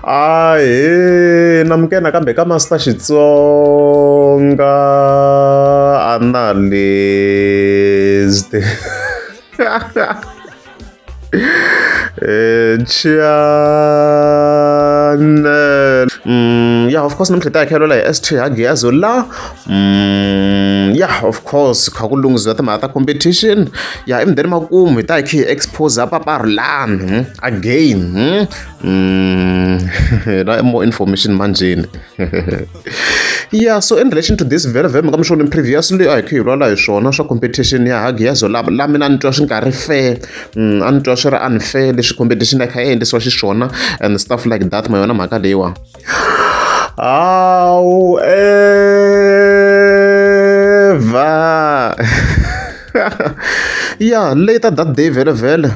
Ahee namukela nakambe ka Master Xitsonga Analyst channel yeah of course namuntlha hi ta hakhelela hi ST Hagiyazo la yeah of course kha ku lunghisiwa timhaka ta competition ya emudeni makumu hi ta hi kha hi expose paparulani again na more information manjeni yeah so in relation to this very very mi nga mi swona previously a hi kha hi lwala hi swona swa competition ya hagiyazo la la mina ni twa swi nga ri fair a ni twa swi ri unfair leswi competition ya kha yi endlisiwa xiswona and stuff like that ma yona mhaka leyiwa however ya later that day vhele vhele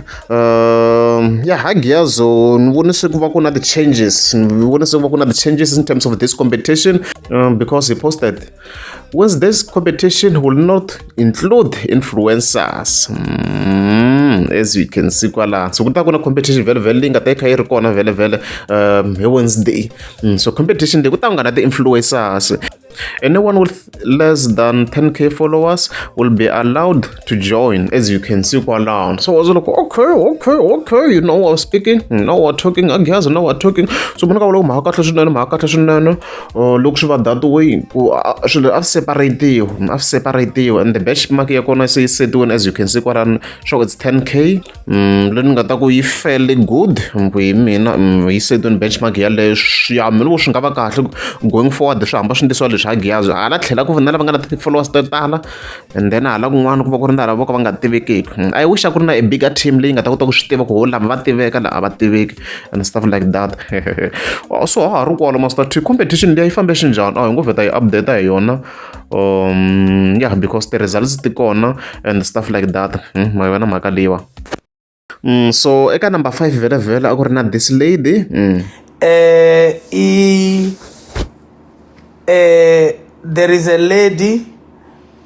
ya hagiyazo ni vone se ku va ku na ti-changes ni vone se ku va ku na ti-changes in terms of this competition because he posted Wednesday's competition will not include influencers as you can see kwala so ku ta ku na competition vhele vhele leyi nga ta yi kha yi ri kona vhele vhele hi Wednesday so competition leyi ku ta ku nga na ti-influencers. Anyone with less than 10K followers will be allowed to join, as you can see kwalano. So I was like, okay, okay, okay, you know what speaking, you know what talking, I guess you know what talking. So muna ka vula ku mhaka kahle swinene, mhaka kahle swinene. Loko swi va that way, ku swilo a swi separate-iwa, a swi separate-iwa and the benchmark ya kona se yi setiwini as you can see kwalano, sure it's 10K. Leyi ni nga ta ku yi fairly good ku hi mina yi setiwini benchmark yaleyo ya mina loko swi nga va kahle going forward swi hamba swi endlisiwa leswi hagiyazo hala tlhela ku na lava nga na ti-followers to tala and then hala kun'wana ku va ku ri na lava vo ka va nga tivekeki. I wish a ku ri na a bigger team leyi nga ta kota ku swi tiva ku ho lava va tiveka la a va tiveki and stuff like that. So ha ha ri kwala Master T competition liya yi fambe xinjhani? A hi ngo vheta hi update hi yona yeah because ti-results ti kona and stuff like that. Ma yi vona mhaka leyiwa. So eka number 5 vhele vhele a ku ri na this lady. I there is a lady,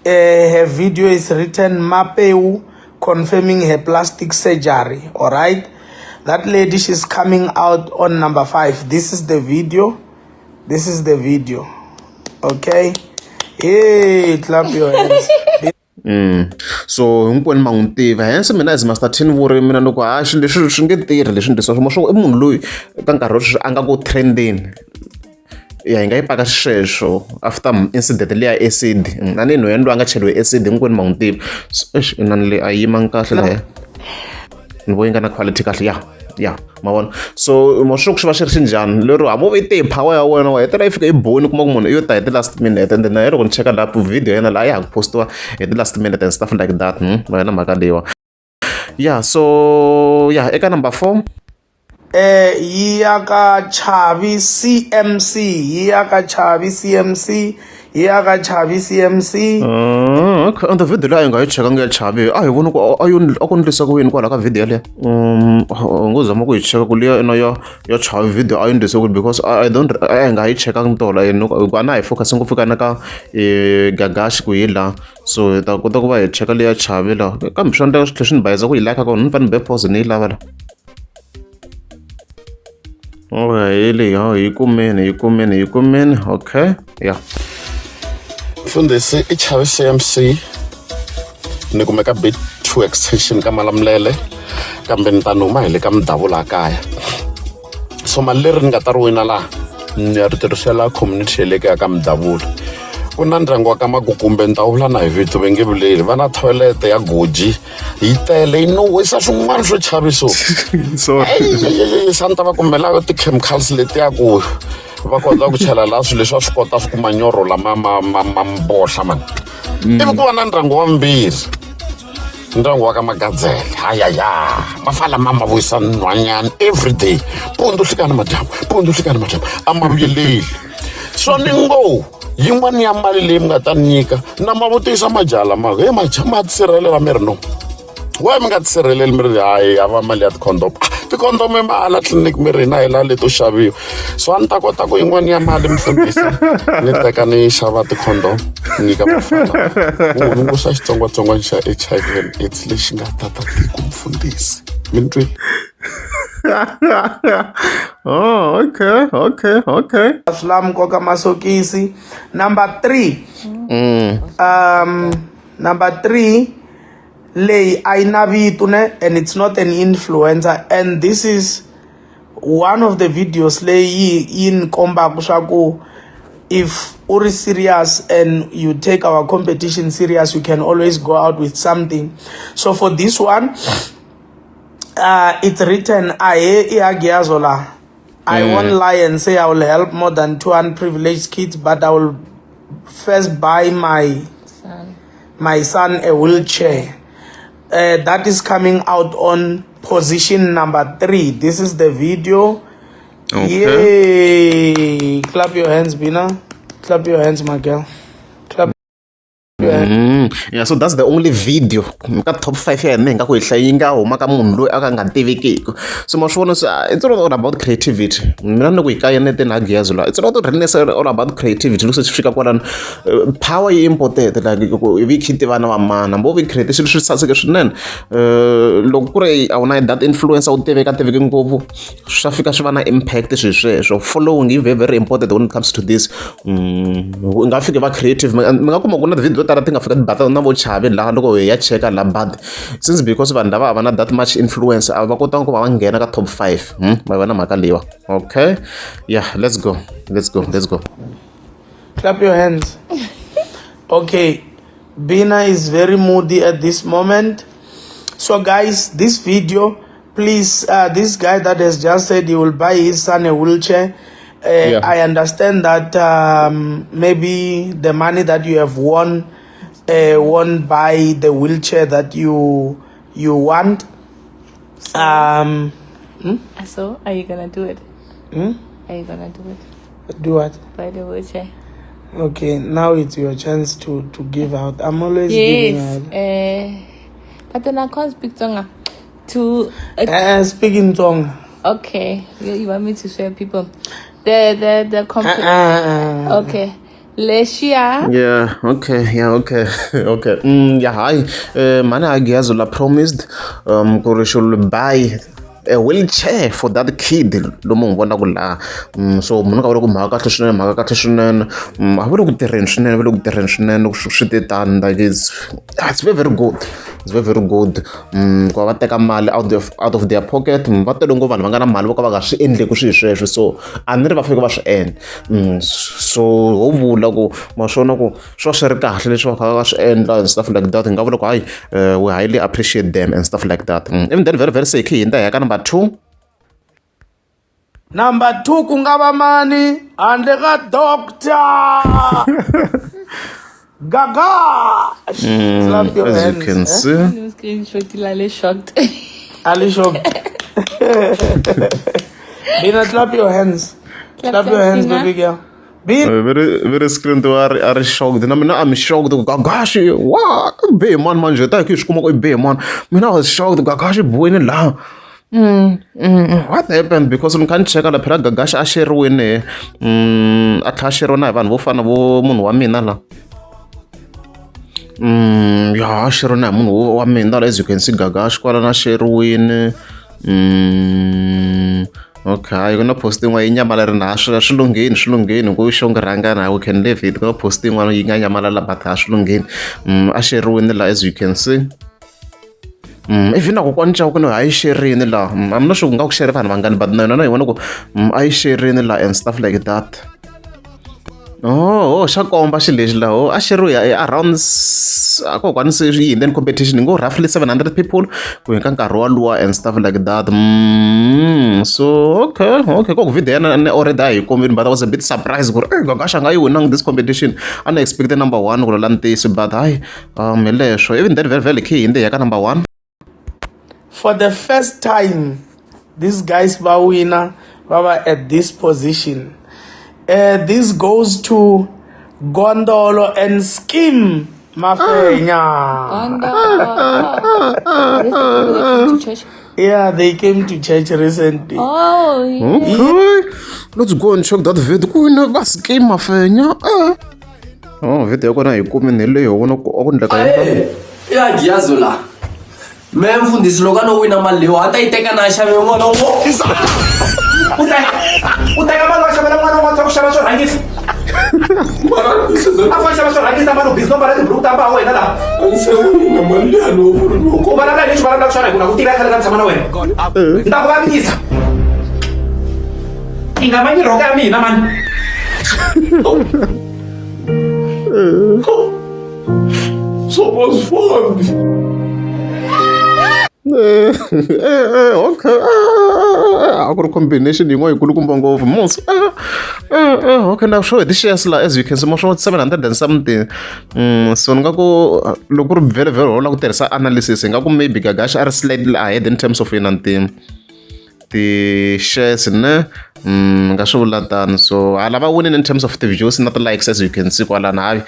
her video is written Mapeu confirming her plastic surgery. All right, that lady, she's coming out on number 5. This is the video. This is the video. Okay, hey, clap your hands. So hinkwenu ma n'wi tiva hence mina as Master Tin vuri mina loko ha swilo leswi swi nge tirhi leswi ndlisiwa swona swo i munhu loyi ka nkarhi wa sweswi a nga ku trendeni ya hi nga yi paka xisweswo after incident leya acid a ni nhwanyana loyi a nga cheriwe acid hinkwenu ma n'wi tiva so eish inani leyi a yi yimangi kahle lahaya ni vo yi nga na quality kahle ya ya ma vona so mo swi swi va swi ri xinjhani lero hambi u yi te power ya wena wa hetelela yi fika yi boni kuma ku munhu i yo ta hi ti-last minute and then na loko ni cheka la video ya yena laha ya ha ku postiwa hi ti-last minute and stuff like that ma yona mhaka leyiwa yeah so yeah eka number 4 Yi ya ka Chavi CMC, yi ya ka Chavi CMC, yi ya ka Chavi CMC. Okay and the video leyi a hi nga yi chekangi ya Chavi a hi voni ku a yo a ku ndlisa ku yini kwalaho ka video yaleyo u ngo zama ku yi cheka ku liya ina ya ya Chavi video a yi ndlise ku because I don't a hi nga yi chekangi tolo hikuva a na hi focus ngopfu ka na ka Gagashi ku hi laha so hi ta kota ku va hi cheka leya Chavi laha kambe swi endleka swi tlhela swi ni bayiza ku yi like kona ni fanele ni be pause ni yi lava la. Okay, hi leyi hi kumeni hi kumeni hi kumeni okay yeah. Mfundhisi i Chavi CMC ni kumeka B2 extension ka Malamulele kambe ni ta ni huma hi le ka Mudavula kaya so mali leri ni nga ta ri wina laha ni ya ri tirhisela community ya le kaya ka Mudavula ku na ndyangu wa ka Makukumbe ni ta vula na hi vito va nge vileli va na thoyilete ya goji yi tele yi nuhwisa swin'wana swo chaviso sa ni ta va kumela ti-chemicals letiya ku va kota ku chela laha swilo leswi va swi kota swi ku manyoro lama ma ma ma mbohla mani ivi ku va na ndyangu wa vumbirhi ndyangu wa ka magadzele hayaya va fa lama ma vuyisa nhwanyana everyday mpundzu hlekani madyambu mpundzu hlekani madyambu a ma vuyeleli swo ni ngo yin'wana ya mali leyi mi nga ta ni nyika na ma vutisa majaha lama he majaha ma tisirhelela mi ri no why mi nga tisirheleli mi ri hayi hava mali ya tikhondomu tikhondomu i mahala tliliniki mi ri hina hi la leto xaviwa so a ni ta kota ku yin'wana ya mali mufundhisi ni teka ni xava tikhondomu ni nyika vafana ku hungusa xitsongwatsongwana xa H_I_V and AIDS lexi nga tata tiko mufundhisi mi ni twile. Oh, okay, okay, okay. Swi lava mi koka masokisi. Number 3. Number 3 leyi a yi na vito ne, and it's not an influencer, and this is one of the videos leyi yi ni kombaka swa ku if u ri serious and you take our competition serious, you can always go out with something. So for this one, it's written, ahe i Hagiazo la. I won't lie and say I will help more than 2 unprivileged kids, but I will first buy my son, my son a wheelchair. That is coming out on position number 3. This is the video. Okay. Yay! Clap your hands, Bina. Clap your hands, my girl. Clap your hands. Yeah, so that's the only video ka top 5 ya hina hi nga ku hi hlaya yi nga huma ka munhu loyi a ka nga tivekiki. So ma swi vona, so it's not all about creativity. Mina ni ku hi kayineteni Hagiyazo la, it's not really necessarily all about creativity. Loko se swi fika kwalano, power yi important, like ku vi khi tiva na vamana hambi wo vi create swilo swi saseke swinene, loko ku ri a wu na that influence, a wu tiveka tiveki ngopfu, swa fika swi va na impact swilo sweswo. Following yi very very important when it comes to this. U nga fiki va creative, mi nga kuma ku na ti-video to tala ti nga fika ti bata na vo Chavi laha loko hi ya cheka la, but since because vanhu lava a va na that much influence, a va kotanga ku va va nghena ka top 5. Ma vona mhaka leyiwa? Okay, yeah, let's go, let's go, let's go. Clap your hands. Okay. Bina is very moody at this moment. So guys, this video, please, this guy that has just said he will buy his son a wheelchair, I understand that maybe the money that you have won won't buy the wheelchair that you want. So, are you gonna do it? Are you gonna do it? Do what? Buy the wheelchair. Okay, now it's your chance to give out. I'm always giving Yes. out. But then I can't speak Tsonga. To Speak in tongue. Okay, you want me to share people? The Okay. Leshia. Yeah, okay, yeah, okay, okay. Yeah, hi. Mani Hagiyazo la promised ku ri she'll buy a wheelchair for that kid lomu n'wi vonaka laha. So munhu ka vula ku mhaka kahle swinene, mhaka kahle swinene. A va le ku tirheni swinene, va le ku tirheni swinene loko swi te tani, like it's very very good. It's very very good. Ku va va teka mali out of their pocket, va tele ngopfu vanhu va nga na mali vo ka va nga swi endleku swilo sweswo, so a ni ri va fanekele va swi endla. So ho vula ku ma swona ku swi va swi ri kahle leswi va kha va swi endla and stuff like that. Hi nga vula ku hayi, we highly appreciate them and stuff like that. Even then, very very se hi khe hi hundza hi ya ka number 2. Number 2 ku nga va mani handle ka Doctor Gaga? Clap your As you hands. can Eh? see. No screenshot la shocked. Ali shocked. Bina, clap your hands. Clap Clap your hands, Bina. Baby girl. Bina. Very very screen to a ri shocked na mina I'm shocked ku Gagashi wa be mani manje ta hi swi kuma ku i be mani. Mina I was shocked, Gagashi buweni laha. What happened? Because ni kha ni cheka la, phela Gagashi a xeriwini, a tlhela a xeriwa na hi vanhu vo fana vo munhu wa mina la. Ya, a xeriwa na hi munhu wa mina la, as you can see, Gagashi kwala na xeriwini. Okay, ku na post yin'wana yi nyamalara na swi lunghini, swi lunghini ku xo ngi rhangana, we can leave it. Ku na post yin'wana yi nga nyamalala, but a swi lunghini. A xeriwini la, as you can see. Even na kokwani Chauke no a yi xerini laha. I'm not sure ku nga ku xere vanhu vangani, but na yona na yi vona ku a yi xerini laha and stuff like that. Oh, xa komba xilo lexi laha. Oh, a xeriwe hi around a kokwani se yi hindeni competition hi ngo roughly 700 people ku hi ka nkarhi woluwa and stuff like that. So okay, ku video ya na already a hi kombini, but I was a bit surprised ku ri eh Gagashi a nga yi winangi this competition. A ni expected number 1 ku la ntiyiso, but hayi, hi leswo. Even then, very very key hinde hi ya ka number 1. For the first time, these guys va wina, va va at this position. This goes to Gondolo and Skim Mafenya. Gondolo. Are these the people that came to church? Yeah, they came to church recently. Oh, yeah. Okay, let's go and check that video. Ku wina va Skim Mafenya. Eh. Oh, video ya kona hi kumini hi leyi ho vona ku a ku endleka yini. I Hagiyazo la. Me mfundhisi loko a no wina mali leyiwa a ta yi teka na a xave n'wana wo. U teka u teka mali wa xavela n'wana wa ku xava swo rhangisa. A fa xava swo rhangisa mali u busy no mbala tiburuku ta mbaha wena laha. U vulavula leswi vulavulaka swona hi ku na ku tiva khale ka ni tshama na wena. Ni ta ku vavisa. I nga manyi rhoko ya mina mani. Okay, a ku ri combination yin'wana yikulukumba ngopfu mos. Okay, na swo hi ti-shares la, as you can see, mo swo 700 and something. So ni nga ku loko ku ri vhele vhele ho la ku tirhisa analysis, hi nga ku maybe Gagash a ri slightly ahead in terms of yena ti-shares ne. Nga swi vula tano. So hala va winini in terms of ti-views na ti-likes, as you can see kwalana. Hayi,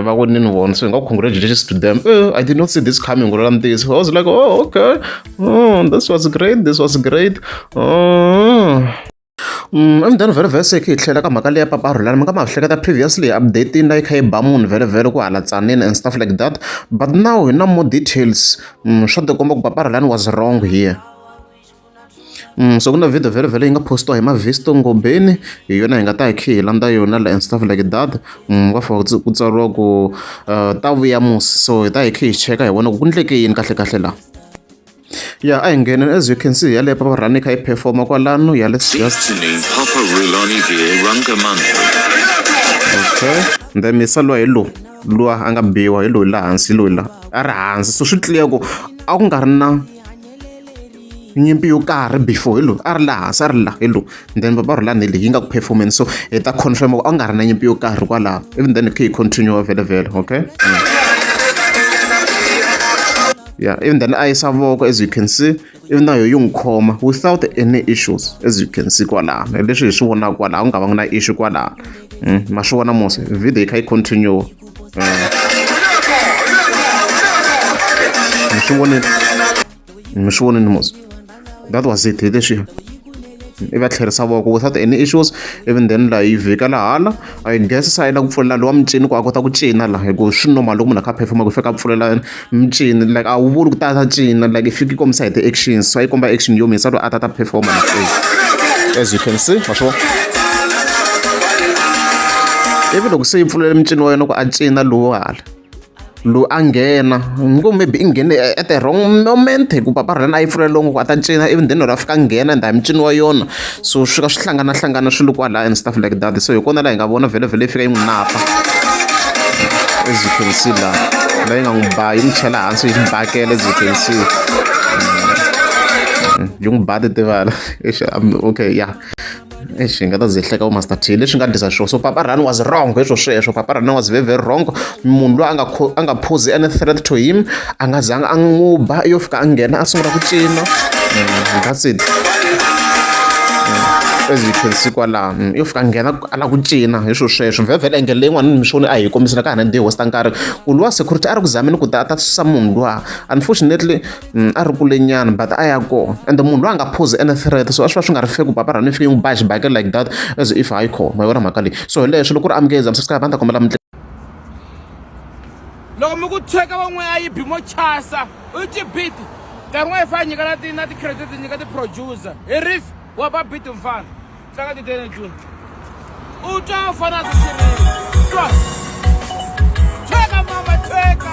va winini vona, so hi nga ku congratulations to them. I did not see this coming. Ku vula ntiyiso, I was like, "Oh, okay, oh, this was great, this was great." Oh. And then vhele vhele se hi tlhela ka mhaka leya Papa Rhulani. Mi nga ma hleketa previously update la yi kha yi ba munhu vhele vhele ku hala Tzaneen and stuff like that, but now hi na more details. Swa tikomba ku Papa Rhulani was wrong here. So ku na video vhele vhele yi nga postiwa hi Mavisto Ngobeni, hi yona hi nga ta hi khe hi landza yona la and stuff like that. Va fika ku tsariwa ku ta vuya musi, so hi ta hi khe hi cheka hi vona ku ku ndleke yini kahle kahle laha. Ya, a hi ngheni. As you can see, yaleyo Papa Rhulani yi kha yi performa kwalano. Ya, let's just Papa Rhulani Rangamunhu. Okay, then misa luwa hi lowu luwa a nga biwa hi loyi la hansi, loyi la a ri hansi. So swi clear ku a ku nga ri na nyimpi yo karhi before. Hi loyi a ri la hansi, a ri la hi lowu. Then Papa Rhulani leyi yi nga ku performeni, so hi ta confirm ku a ku nga ri na nyimpi yo karhi kwalaho. Even then hi khe hi continue vhele vhele. Okay, yeah, even then a yisa voko, as you can see, even na yo yi n'wi khoma without any issues, as you can see kwalano. Leswi hi swi vonaka kwalaho, ku nga va na issue kwalano. Ma swi vona musi video yi kha yi continue. Mi swi vonile, mi swi vonile musi. That was it. Hi leswiya ivi a tlherisa voko without any issues. Even then la yi vhika la hala, I guess se a yi la ku pfulela lowa mincini ku a kota ku cina la, hi ku swi normal loko munhu a kha a performa ku fika a pfulela mincini. Like a wu vuli ku ta ta cina, like i fiki kombisa hi ti-actions. So a yi komba action yo misa loyi a ta ta performa la, as you can see. Ma swi vona, ivi loko se yi pfulele mincini wa yena ku a cina, lowo hala loyi a nghena ngo maybe i nghene at the wrong moment, hi ku Papa Rhulani a yi pfulela longo ku a ta cina. Even then loko a fika nghena and mincino wa yona, so swi fika swi hlangana hlangana swilo kwalaya and stuff like that. So hi kona laha hi nga vona vhele vhele yi fika yi n'wi napa, as you can see laha la yi nga n'wi ba, yi n'wi chela hansi hi xibakele, as you can see. Yi n'wi ba titivala. Okay, yeah, exi hi nga ta ze hleka vo Master T leswi nga dyisa swona. So Papa Rhulani was wrong hi swo sweswo. Papa Rhulani was very, very wrong. Munhu loyi a nga pose any threat to him, a nga zanga a n'wi ba, yo fika a nghena a sungula ku cina. That's it. As you can see kwalano, yo fika a nghena a lava ku cina hi swo sweswo. Vhevhele angle leyin'wana mi swi voni a hi kombisela ka hana ndi hosta nkarhi ku luwa security a ri ku zameni ku ta a ta susa munhu luwa. Unfortunately, a ri kule nyana, but a ya kona and munhu loyi a nga pose any threat, so a swi va swi nga ri fair ku Papa Rhulani yi fike yi n'wi ba xibakele like that, as if hayi khona. Ma yi vona mhaka leyi? So hi leswo loko ku ri amukeza mi subscribe, a ni ta kombela mi Loko mi ku tshweka van'we a yi bi mo chasa u ti beat nkarhi wun'wana yi fana nyika na ti na ti-credit, nyika ti-producer hi riff wa ba beat. Mfana tlanga ti-tene june u twa u fana na xirilo twa tshweka mama tshweka.